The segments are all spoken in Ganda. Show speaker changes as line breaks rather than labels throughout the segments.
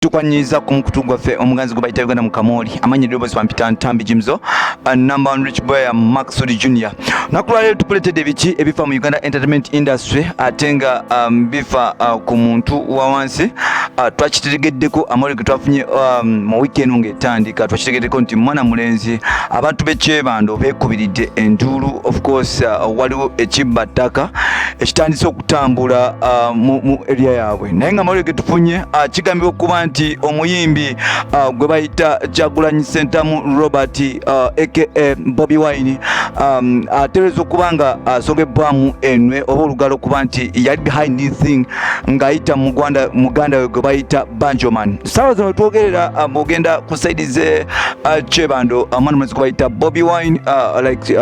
Tukwanyiza ku mukutu gwaffe omuganzi gwe bayita Uganda mu Kamooli, amannya eddoboozi bampita Ntambi Jimzo, number one rich boy Maxud Junior. Naku lwaleero tukuleetedde biki ebifa mu Uganda entertainment industry, ate nga bifa ku muntu wa wansi. Twakitegeddeko amawulire ge twafunye mu wiiki eno ng'etandika, twakitegeddeko nti mwana mulenzi abantu b'e Kyebando beekubiridde enduulu. Of course, waliwo ekibba ttaka ekitandise okutambula mu area yaabwe, naye nga amawulire ge tufunye, kigambibwa okuba nti omuyimbi gwe bayita Kyagulanyi Sentamu Robert, aka Bobi Wine, ateebereza okuba nga asogebbwamu enwe oba olugalo okuba nti yali behind this thing ng'ayita muganda we gwe bayita Banjoman. Saawa zino twogerera, bw'ogenda ku side ze Kyebando, omwana mulenzi gwe bayita Bobi Wine, like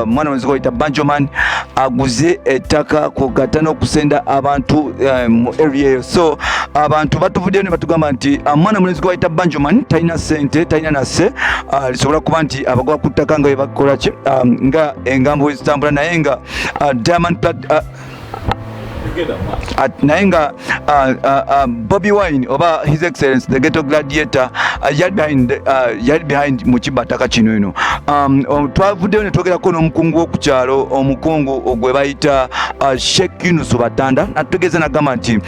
mwana mulenzi gwe bayita Banjoman aguze ettaka kugatta n'okusenda abantu mu area eyo. So abantu batuvuddeyo ne batugamba nti mwana mulenzi gwe bayita Banjoman talina ssente, talina nase lisobola kuba nti abagoba ku ttaka nga bwe bakola ki, nga engambo bwe zitambula, naye nga Diamond naye nga Bobi Wine oba His Excellence the Ghetto Gladiator yali behind mu kibataka kino eno. Twavuddeyo ne twogerako n'omukungu w'oku kyalo, omukungu gwe bayita Sheikh Yunus Batanda, natutegeeza nagamba nti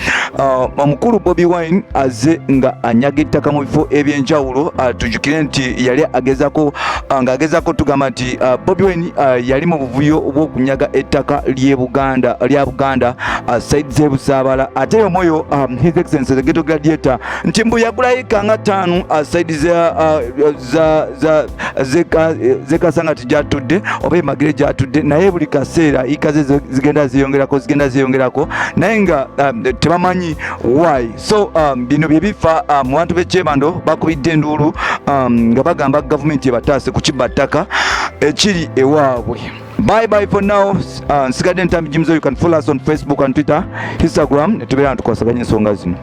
omukulu Bobi Wine aze nga anyaga ettaka mu bifo ebyenjawulo. Tujjukire nti yali agezaako, ng'agezaako tugamba nti Bobi Wine yali mu buvuyo bw'okunyaga ettaka ly'e Buganda, lya Buganda, side z'e Busaabala. Ate omwoyo His Excellence the Ghetto Gladiator nti mbu yagulayo eka nga 5 side za z'e Kasangati gyatudde oba emagere gyatudde, naye buli kaseera ika ze zigenda ziyongerako, zigenda ziyongerako, naye nga tebamanyi why. So bino bye bifa mu bantu b'e Kyebando bakubidde enduulu nga bagamba gavumenti ebataase ku kibba ttaka ekiri ewaabwe. Bye bye for now. Nsigadde Ntambi Jimzo. You can follow us on Facebook and Twitter, Instagram, netubeera nga tukwasaganya ensonga zino.